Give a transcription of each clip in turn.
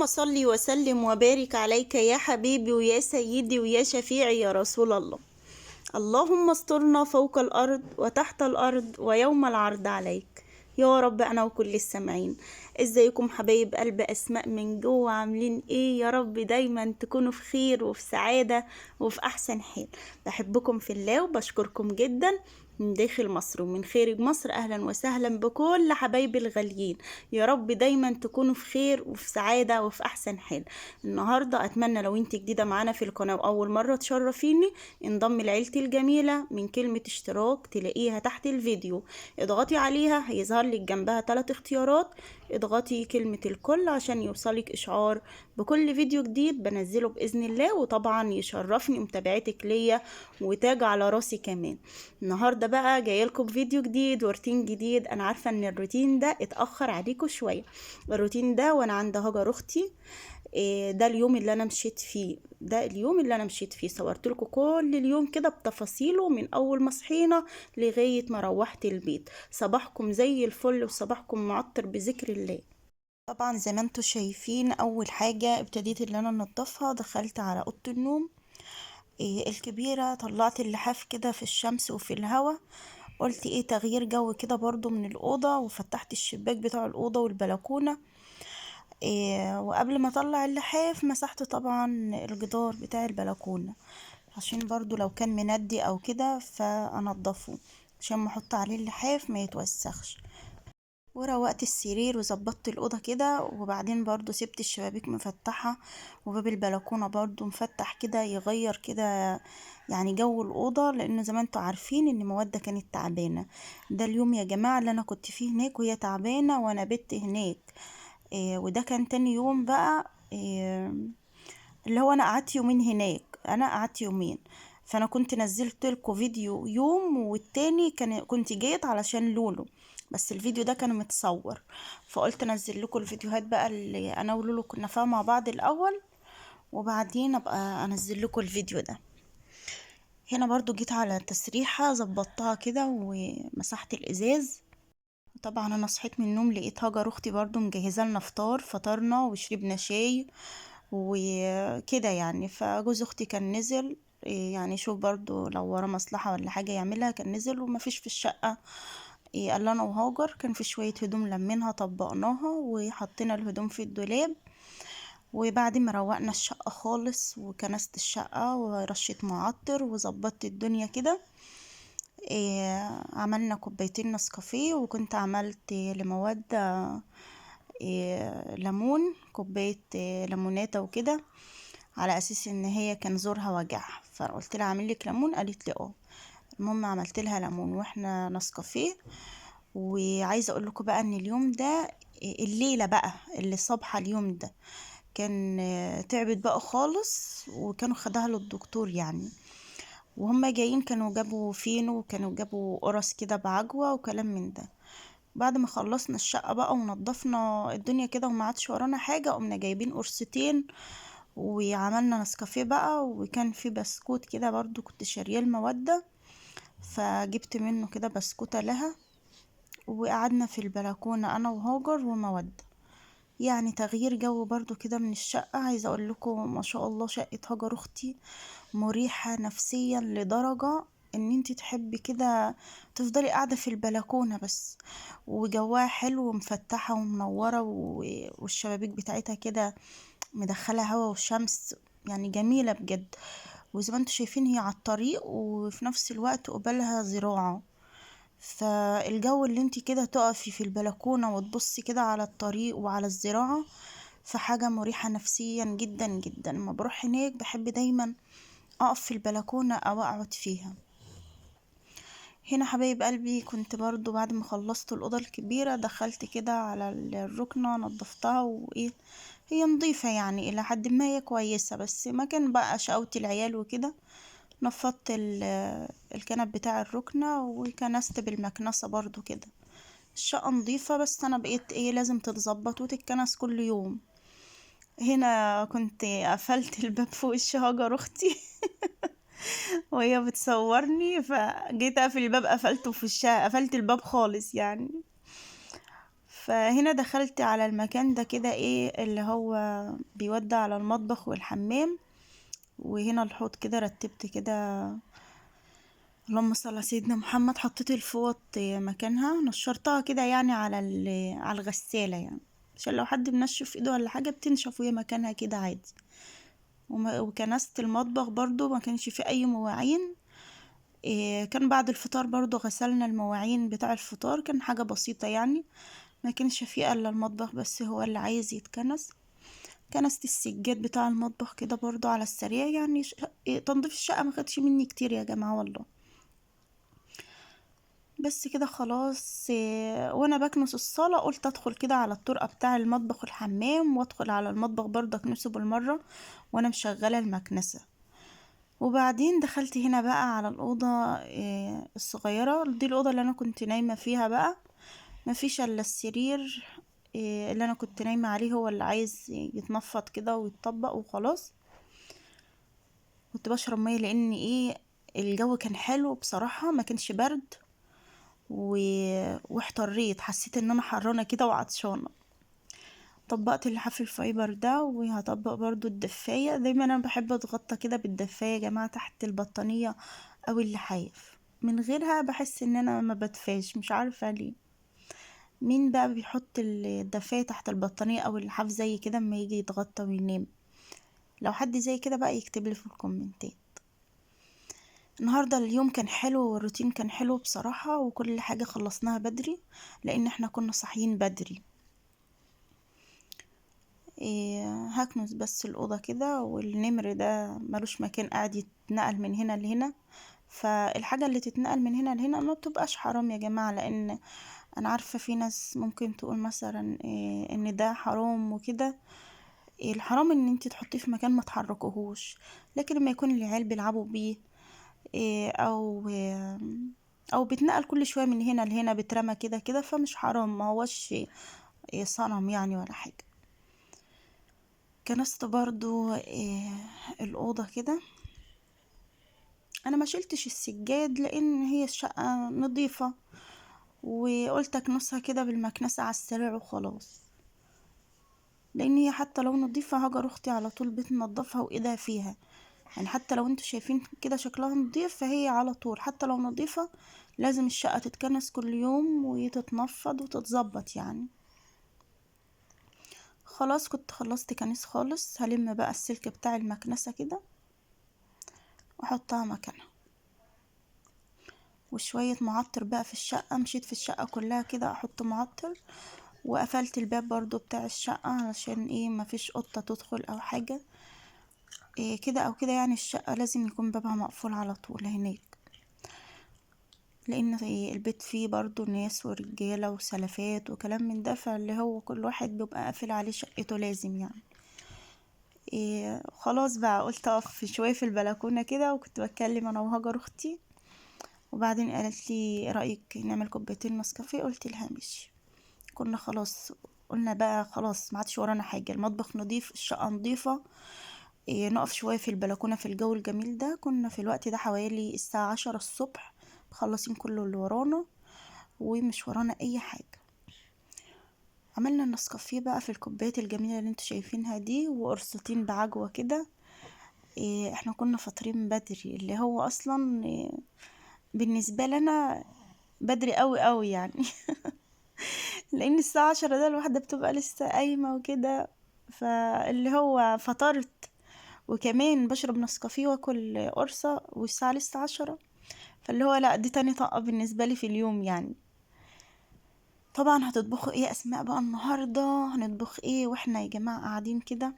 اللهم صل وسلم وبارك عليك يا حبيبي ويا سيدي ويا شفيعي يا رسول الله. اللهم استرنا فوق الأرض وتحت الأرض ويوم العرض عليك يا رب، أنا وكل السامعين. ازيكم حبايب قلب أسماء من جوه؟ عاملين ايه؟ يا رب دايما تكونوا في خير وفي سعادة وفي أحسن حال. بحبكم في الله وبشكركم جدا من داخل مصر ومن خارج مصر. أهلا وسهلا بكل حبايبي الغاليين، يا رب دايما تكونوا في خير وفي سعادة وفي أحسن حال. النهاردة أتمنى لو انت جديدة معانا في القناة وأول مرة تشرفيني، انضمي لعيلتي الجميلة من كلمة اشتراك تلاقيها تحت الفيديو، اضغطي عليها هيظهر لك جنبها 3 اختيارات، اضغطي كلمة الكل عشان يوصلك إشعار بكل فيديو جديد بنزله بإذن الله، وطبعا يشرفني متابعتك ليا وتاج على راسي كمان. النهارده بقى جايلكم فيديو جديد وروتين جديد. انا عارفه ان الروتين ده اتاخر عليكم شوية، الروتين ده وانا عند هاجر اختي، ده اليوم اللي انا مشيت فيه، ده اليوم اللي انا مشيت فيه، صورت لكم كل اليوم كده بتفاصيله من اول ما صحينا لغاية ما روحت البيت. صباحكم زي الفل وصباحكم معطر بذكر الله. طبعا زي ما انتم شايفين اول حاجة ابتديت اللي انا انضفها، دخلت على اوضة النوم الكبيرة، طلعت اللحاف كده في الشمس وفي الهوا، قلت ايه تغيير جو كده برضو من الأوضة، وفتحت الشباك بتاع الأوضة والبلكونة. وقبل ما اطلع اللحاف مسحت طبعا الجدار بتاع البلكونة عشان برضو لو كان مندي او كده فانضفه عشان ما احط عليه اللحاف ما يتوسخش. وروقت السرير وظبطت الأوضة كده، وبعدين برضو سبت الشبابيك مفتحة وباب البلكونة برضو مفتح كده يغير كده يعني جو الأوضة، لأن زي ما انتوا عارفين إن مودة كانت تعبانة. ده اليوم يا جماعة اللي أنا كنت فيه هناك وهي تعبانة وأنا بت هناك، وده كان تاني يوم بقى، اللي هو أنا قعدت يومين هناك، أنا قعدت يومين. فأنا كنت نزلت لكم فيديو يوم، والتاني كنت جيت علشان لولو، بس الفيديو ده كان متصور، فقلت انزل لكم الفيديوهات بقى اللي انا ولولو كنا فيها مع بعض الاول، وبعدين ابقى انزل لكم الفيديو ده. هنا برضو جيت على تسريحة ظبطتها كده ومسحت الازاز. طبعا انا صحيت من النوم لقيت هاجر اختي برضو مجهزة لنا فطار، فطرنا وشربنا شاي وكده يعني. فجوز اختي كان نزل يعني شوف برضو لو ورا مصلحة ولا حاجة يعملها، كان نزل وما فيش في الشقة. قال انا وهاجر كان في شوية هدوم لمينها طبقناها وحطينا الهدوم في الدولاب، وبعد ما روقنا الشقة خالص وكنست الشقة ورشيت معطر وظبطت الدنيا كده، عملنا كوبايتين نسكافيه، وكنت عملت لمودة ليمون، كوباية ليموناته وكده، على اساس ان هي كان زورها وجعها، فقلت لها اعمل لك ليمون، قالت لي اه. المهم عملت لها ليمون واحنا نسكافيه. وعايزه اقول لكم بقى ان اليوم ده، الليلة بقى اللي صبحة اليوم ده، كان تعبت بقى خالص، وكانوا خدها للدكتور يعني، وهم جايين كانوا جابوا فينو وكانوا جابوا قرص كده بعجوه وكلام من ده. بعد ما خلصنا الشقة بقى ونضفنا الدنيا كده وما عادش ورانا حاجة، قمنا جايبين قرصتين وعملنا نسكافيه بقى، وكان في بسكوت كده برضو كنت شارياه المودة، فجبت منه كده بسكوتة لها، وقعدنا في البلكونة انا وهاجر ومودة، يعني تغيير جو برضو كده من الشقة. عايزة اقول لكم ما شاء الله شقة هاجر اختي مريحة نفسيا لدرجة ان انتي تحبي كده تفضلي قاعدة في البلكونة بس، وجواها حلو ومفتحة ومنورة، والشبابيك بتاعتها كده مدخلة هوا وشمس، يعني جميلة بجد. وزي ما انتوا شايفين هي على الطريق، وفي نفس الوقت قبالها زراعة، فالجو اللي انتي كده تقفي في البلكونة وتبصي كده على الطريق وعلى الزراعة، فحاجة مريحة نفسيا جدا جدا. لما بروح هناك بحب دايما اقف في البلكونة او اقعد فيها. هنا حبايب قلبي كنت برضو بعد ما خلصت الأوضة الكبيرة دخلت كده على الركنة نظفتها، وايه هي نظيفة يعني إلى حد ما، هي كويسة، بس ما كان بقى شقاوة العيال وكده. نفضت الكنب بتاع الركنة وكنست بالمكنسة برضو كده. الشقة نظيفة، بس أنا بقيت ايه لازم تتظبط وتتكنس كل يوم. هنا كنت قفلت الباب في وش هاجر أختي وهي بتصورني، فجيت اقفل الباب قفلته في وشها، قفلت الباب خالص يعني. فهنا دخلت على المكان ده كده ايه اللي هو بيودي على المطبخ والحمام، وهنا الحوض كده رتبت كده، اللهم صل على سيدنا محمد. حطيت الفوط مكانها، نشرتها كده يعني على على الغسالة يعني، عشان لو حد منشف ايده ولا حاجة بتنشف وهي مكانها كده عادي. وكنست المطبخ برضو، ما كانش فيه اي مواعين. كان بعد الفطار برضو غسلنا المواعين بتاع الفطار، كان حاجة بسيطة يعني، ما كانش فيه الا المطبخ بس هو اللي عايز يتكنس. كنست السجاد بتاع المطبخ كده برضو على السريع يعني. تنظيف الشقة ما خدش مني كتير يا جماعة والله. بس كده خلاص. وانا بكنس الصالة قلت ادخل كده على الطرقة بتاع المطبخ والحمام، وادخل على المطبخ برضه اكنسه بالمرة وانا مشغلة المكنسة. وبعدين دخلت هنا بقى على الأوضة الصغيرة دي، الأوضة اللي أنا كنت نايمة فيها بقى. ما فيش إلا السرير اللي أنا كنت نايمة عليه هو اللي عايز يتنفض كده ويتطبق وخلاص. كنت بشرب مية لأن الجو كان حلو بصراحة، ما كانش برد، واحتريت، حسيت ان انا حرانة كده وعطشانة. طبقت اللحاف الفايبر ده، وهطبق برضو الدفاية. دايما انا بحب اتغطى كده بالدفاية يا جماعة تحت البطانية او اللحاف، من غيرها بحس ان انا ما بدفاش، مش عارفة ليه. مين بقى بيحط الدفاية تحت البطانية او اللحاف زي كده اما يجي يتغطى وينام؟ لو حد زي كده بقى يكتب لي في الكومنتات. النهاردة اليوم كان حلو والروتين كان حلو بصراحة، وكل حاجة خلصناها بدري لان احنا كنا صاحيين بدري. هكنس بس الأوضة كده، والنمر ده ملوش مكان قاعد يتنقل من هنا لهنا، فالحاجة اللي تتنقل من هنا لهنا ما بتبقاش حرام يا جماعة، لأن أنا عارفة في ناس ممكن تقول مثلا إن ده حرام وكده. الحرام إن انتي تحطيه في مكان ما تحركوهوش، لكن لما يكون العيال بيلعبوا بيه، أو بيتنقل كل شوية من هنا لهنا، بيترمى كده كده، فمش حرام، ما هوش صنم يعني ولا حاجة. كنست برضو الأوضة كده. أنا ما شلتش السجاد لأن هي الشقة نظيفة، وقلت أكنسها كده بالمكنسة على السريع وخلاص، لأن هي حتى لو نظيفة هاجر أختي على طول بتنظفها وإيدها فيها يعني، حتى لو انتوا شايفين كده شكلها نظيف فهي على طول حتى لو نظيفة لازم الشقة تتكنس كل يوم وتتنفض وتتظبط يعني. خلاص كنت خلصت كنس خالص. هلم بقى السلك بتاع المكنسة كده واحطها مكانها، وشوية معطر بقى في الشقة. مشيت في الشقة كلها كده احط معطر، وقفلت الباب برضو بتاع الشقة علشان مفيش قطة تدخل او حاجة، كده او كده يعني. الشقة لازم يكون بابها مقفول على طول هناك، لان البيت فيه برضو ناس ورجالة وسلفات وكلام من ده، فاللي هو كل واحد بيبقى قافل عليه شقته لازم يعني. خلاص بقى قلت اقف شوية في البلكونة كده، وكنت بتكلم انا وهاجر اختي، وبعدين قالت لي ايه رأيك نعمل كوبايتين نسكافيه؟ قلت لها ماشي. كنا خلاص قلنا بقى خلاص ما عادش ورانا حاجة، المطبخ نظيف، الشقة نظيفة، نقف شوية في البلكونة في الجو الجميل ده. كنا في الوقت ده حوالي الساعة 10 الصبح، مخلصين كل اللي ورانا ومش ورانا اي حاجة. عملنا النسكافيه بقى في الكوبايات الجميلة اللي انتوا شايفينها دي، وقرصتين بعجوة كده. احنا كنا فاطرين بدري، اللي هو اصلا بالنسبة لنا بدري قوي قوي يعني لان الساعة 10 ده الواحدة بتبقى لسه قايمة وكده، فاللي هو فطرت وكمان بشرب نسكافيه واكل قرصة والساعة لسه 10، فاللي هو لا دي تاني طاقة بالنسبة لي في اليوم يعني. طبعا هتطبخوا ايه يا اسماء بقى النهاردة؟ هنطبخ ايه واحنا يا جماعة قاعدين كده؟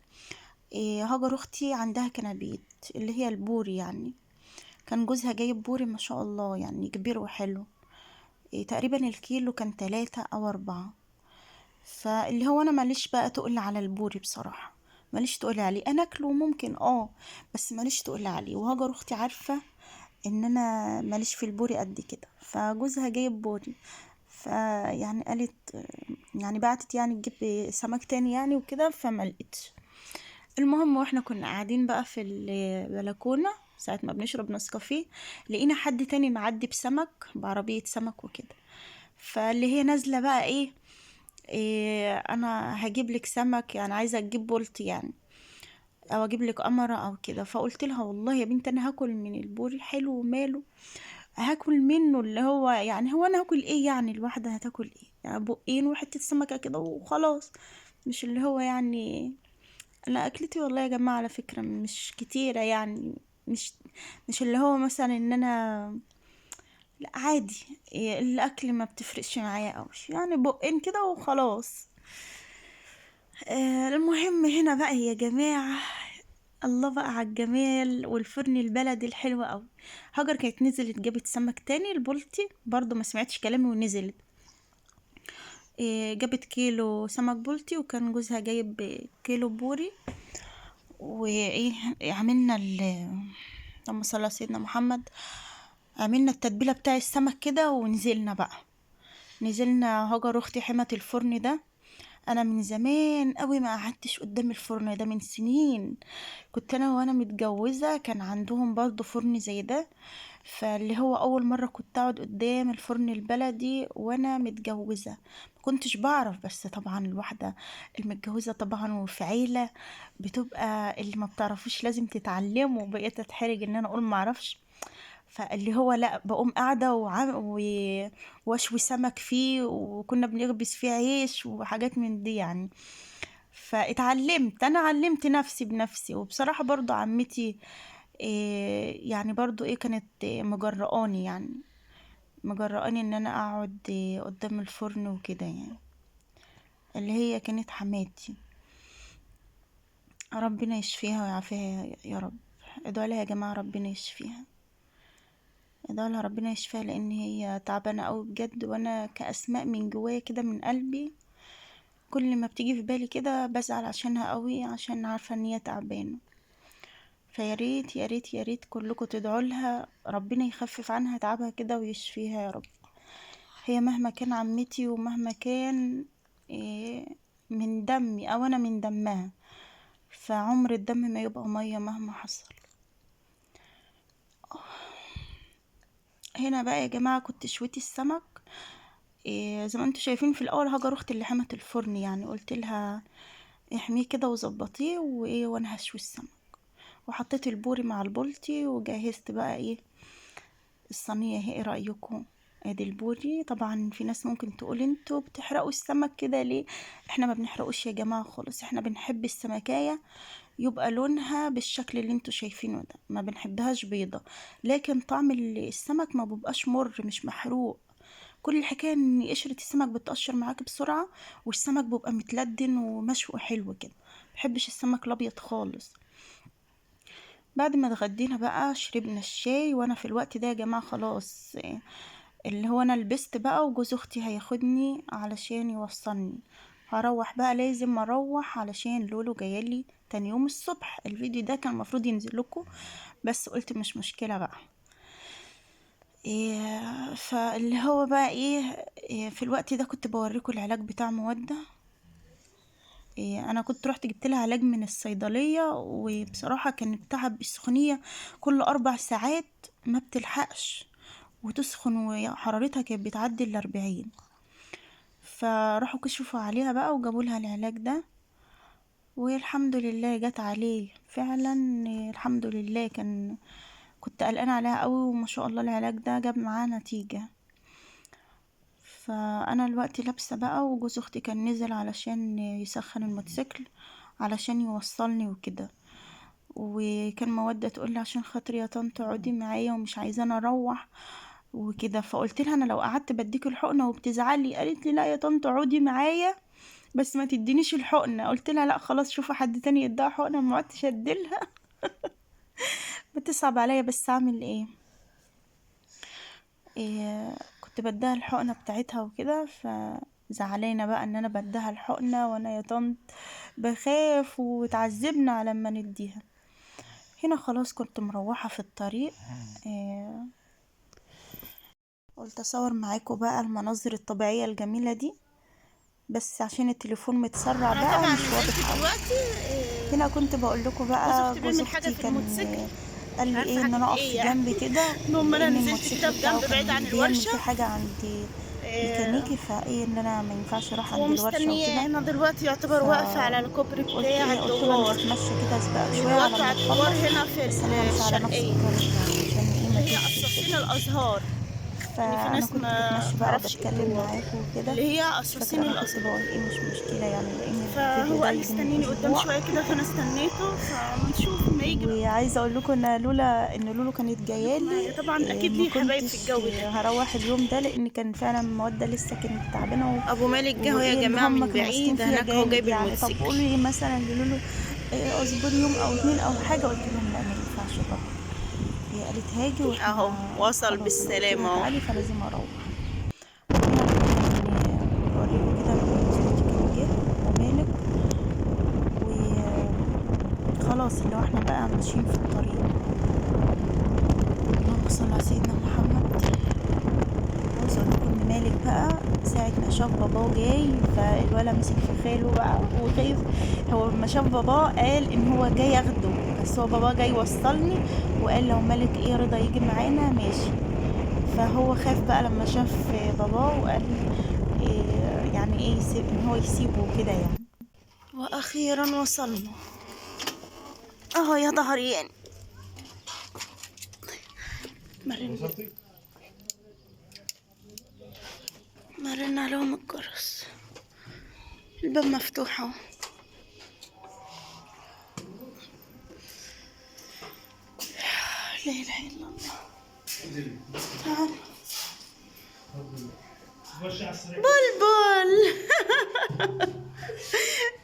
هاجر اختي عندها كنابيت اللي هي البوري يعني، كان جوزها جايب بوري ما شاء الله يعني كبير وحلو، تقريبا الكيلو كان 3 او 4، فاللي هو انا ماليش بقى تقل على البوري بصراحة، ماليش تقل عليه، انا اكله ممكن بس ماليش تقل عليه. وهاجر اختي عارفة ان انا ماليش في البوري قد كده، فجوزها جايب بوري، فيعني قالت يعني بعتت يعني تجيب سمك تاني يعني وكده، فما لقيتش. المهم واحنا كنا قاعدين بقى في البلكونة ساعة ما بنشرب نسكافيه، لقينا حد تاني معدي بسمك، بعربية سمك وكده، فاللي هي نازلة بقى إيه انا هجيب لك سمك، يعني عايزه اجيب بولتي يعني، او اجيب لك قمره او كده. فقلت لها والله يا بنت انا هاكل من البوري، حلو وماله، هاكل منه، اللي هو يعني هو انا هاكل ايه يعني، الواحدة هتاكل ايه يعني، بقين وحتة سمكة كده وخلاص، مش اللي هو يعني. انا اكلتي والله يا جماعة على فكرة مش كتيرة يعني، مش اللي هو مثلا ان انا، لا عادي، الاكل ما بتفرقش معايا قوي يعني، بقين كده وخلاص. المهم هنا بقى يا جماعة، الله بقى على الجمال والفرن البلدي الحلو قوي. هاجر كانت نزلت جابت سمك تاني البلطي، برضو ما سمعتش كلامي ونزلت، جابت كيلو سمك بلطي، وكان جوزها جايب كيلو بوري. وايه عملنا اللهم صل على سيدنا محمد، عملنا التتبيله بتاع السمك كده ونزلنا بقى. نزلنا هاجر اختي حمت الفرن ده، انا من زمان قوي ما قعدتش قدام الفرن ده، من سنين. كنت انا وانا متجوزة كان عندهم برضو فرن زي ده، فاللي هو اول مرة كنت اقعد قدام الفرن البلدي وانا متجوزة، ما كنتش بعرف. بس طبعا الواحدة المتجوزه طبعا وفي عيله بتبقى اللي ما بتعرفوش لازم تتعلمه، بقيت اتحرج ان انا اقول ما اعرفش. فاللي هو لا، بقوم قاعدة واشوي سمك فيه، وكنا بنخبز فيه عيش وحاجات من دي يعني. فاتعلمت، انا علمت نفسي بنفسي. وبصراحة برضو عمتي إيه يعني برضو ايه كانت إيه مجرئاني يعني، مجرئاني ان انا اقعد إيه قدام الفرن وكده يعني، اللي هي كانت حماتي. ربنا يشفيها ويعافيها يا رب. ادعوا لها يا جماعة ربنا يشفيها، ادعوا لها ربنا يشفيها، لان هي تعبانة قوي بجد. وانا كأسماء من جوايا كده من قلبي كل ما بتيجي في بالي كده بزعل عشانها قوي، عشان عارفه ان هي تعبانة. فيا ريت يا ريت يا ريت كلكم تدعوا لها ربنا يخفف عنها تعبها كده ويشفيها يا رب. هي مهما كان عمتي ومهما كان من دمي او انا من دمها، فعمر الدم ما يبقى مية مهما حصل. هنا بقى يا جماعة كنت شويت السمك زي ما انتوا شايفين. في الاول هاجر اختي اللي حمت الفرن يعني، قلت لها احميه كده وظبطيه وايه وانا هشوي السمك، وحطيت البوري مع البلطي وجهزت بقى ايه الصينية اهي. ايه رايكم؟ ادي البوري. طبعا في ناس ممكن تقول انتوا بتحرقوا السمك كده ليه؟ احنا ما بنحرقوش يا جماعة خالص، احنا بنحب السمكايه يبقى لونها بالشكل اللي انتوا شايفينه ده، ما بنحبهاش بيضة، لكن طعم السمك ما بيبقاش مر، مش محروق. كل الحكاية ان قشرة السمك بتقشر معاك بسرعة، والسمك بيبقى متلدن ومشوي حلو كده. ما بحبش السمك الابيض خالص. بعد ما اتغدينا بقى شربنا الشاي، وانا في الوقت ده يا جماعة خلاص اللي هو انا لبست بقى، وجوز اختي هياخدني علشان يوصلني، هروح بقى، لازم اروح علشان لولو جايلي تاني يوم الصبح. الفيديو ده كان المفروض ينزل لكم، بس قلت مش مشكلة بقى. فاللي هو بقى إيه في الوقت ده كنت بوريكم العلاج بتاع مودة. انا كنت رحت جبت لها علاج من الصيدلية، وبصراحة كانت تعب السخونية كل 4 ساعات ما بتلحقش وتسخن، وحرارتها كانت بتعدي 40. فراحوا كشفوا عليها بقى وجابوا لها العلاج ده، والحمد لله جت عليه فعلا، الحمد لله. كنت قلقانة عليها قوي، وما شاء الله العلاج ده جاب معاه نتيجة. فانا الوقت لابسه بقى، وجوز اختي كان نزل علشان يسخن الموتوسيكل علشان يوصلني وكده، وكان مودة تقول لي عشان خاطري يا طنط اقعدي معايا ومش عايزاني اروح وكده. فقلت لها انا لو قعدت بديك الحقنة وبتزعلي، قالت لي لا يا طنط اقعدي معايا بس ما تدينيش الحقنة. قلت لها لا خلاص شوفي حد تاني يديها حقنه، ما عدتش اديلها، بتصعب عليا بس اعمل ايه. كنت بديها الحقنة بتاعتها وكده، فزعلانه بقى ان انا بديها الحقنة وانا يا طنط بخاف وتعذبنا على ما نديها. هنا خلاص كنت مروحة في الطريق، قلت اصور معاكم بقى المناظر الطبيعية الجميلة دي، بس عشان التليفون متسرع أنا بقى طبعاً مش واضح نزلت قوي. دلوقتي، هنا كنت بقول لكم جوز بقى أختي جوز بيعمل حاجة اختي في كان الموتوسيكل. قال لي عارفة ايه ان انا حاجة اقف إيه في يعني. جنب كده، المهم أنا لان نزلت الموتوسيكل كده في بتاعه جنب بعيد كان عن بيعمل الورشة. في حاجة عند ميكانيكي، فايه ان انا ما ينفعش اروح هو عند الورشة مستنياه. وكده. انا دلوقتي يعتبر واقفة على الكوبري قلت بتاع ايه، قلت له انا الدوار. هتمشى كده بقى شوية على دلوقتي ما على الدوار تخلص، هنا في بس انا همشي على نفس الشرقية. الطريق يعني عشان ايه ما هي توهش قصاصين وكده. الازهار. يعني في فانا ناس كنت ما بتمشى بقى تعرفش ايه وبتكلم الدوار معاكم وكده، اللي هي مش فاكرة قصاصين انا كنت الازهار. بقول ايه، مش مشكلة يعني لان الفيديو فهو ده قال لي يجي من استنيني قدام اسبوع. شوية كده، فانا استنيته، فنشوف ما يجي بقى. وعايزه اقول لكم ان لولا ان لولو كانت جاية لي طبعا اكيد ما ليه حبايب في كنتش الجو ده. هروح اليوم ده، لان كان فعلا المودة لسه كانت تعبانة ابو مالك جه اهو وايه يا اللي جماعة هم من كانوا ماسكين بعيد فيها هناك، هو جامد جايب يعني. طب الموتوسيكل. قولي مثلا لولو اصبري يوم او اتنين او حاجة، قلت لهم لا ما ينفعش طبعا. هي قالت هاجي واحنا اهو وصل خلاص انا قلت بالسلامة لها اهو. تعالي فلازم اروح. وهنا يعني بوريكم كده الموتوسيكل كان جه ومالك وخلاص، اللي هو احنا بقى ماشيين في الطريق. اللهم صل على سيدنا محمد. عاوز اقول لكم ان مالك بقى ساعة ما شاف باباه جاي، فالولا مسك في خاله بقى وخايف. هو لما شاف باباه قال ان هو جاي ياخده، بس هو باباه جاي يوصلني، وقال لو مالك ايه رضا يجي معانا ماشي. فهو خاف بقى لما شاف باباه وقال إيه يعني ايه يسيب، ان هو يسيبه كده يعني. واخيرا وصلنا اهو يا ظهري يعني. مرن عليهم الجرس، الباب مفتوح اهو. لا اله الا الله. تعال بلبل.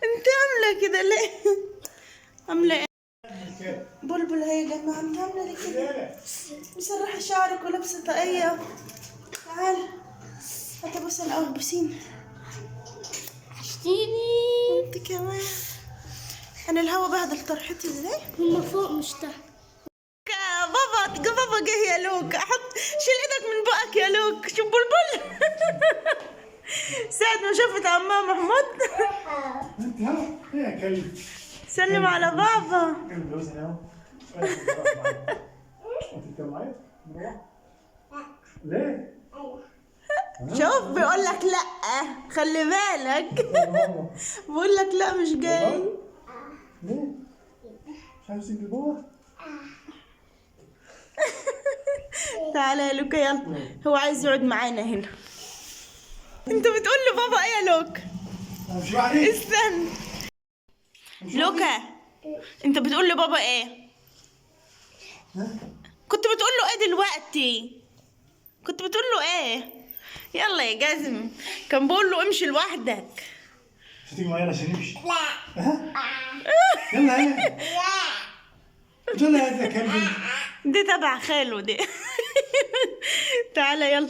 انت عامله كده ليه؟ عامله ايه بلبل؟ هيا يا جماعة انت عامله ليه كده؟ مسرحه شعرك ولابسه طاقية. تعال هات بص الاول، بوسيني. وحشتيني. انت كمان. انا الهوا بهدل طرحتي ازاي؟ هما فوق مش تحت. بابا بابا جه يا لوك. احط شيل ايدك من بقك يا لوك. شوف بلبل. ساعة ما شافت عمها محمود. انت ها يا كلب. سلم على بابا. كلب لوز هنا اهو. انت معايا؟ ليه؟ شوف بيقول لك لا، خلي بالك. بيقول لك لا مش جاي. ليه؟ مش عايز تيجي بابا؟ تعالى يا لوكا يلا، هو عايز يقعد معانا هنا. انت بتقول لبابا ايه يا لوك؟ مش بعدين. استنى لوكا، انت بتقول لبابا ايه؟ كنت بتقول له ايه دلوقتي؟ كنت بتقول له ايه؟ يلا يا جزم، كان بقول له امشي لوحدك. مش هتيجي معايا عشان نمشي؟ لا. يلا يلا. يلا يا كلب. دي تبع خاله دي. تعالى يلا.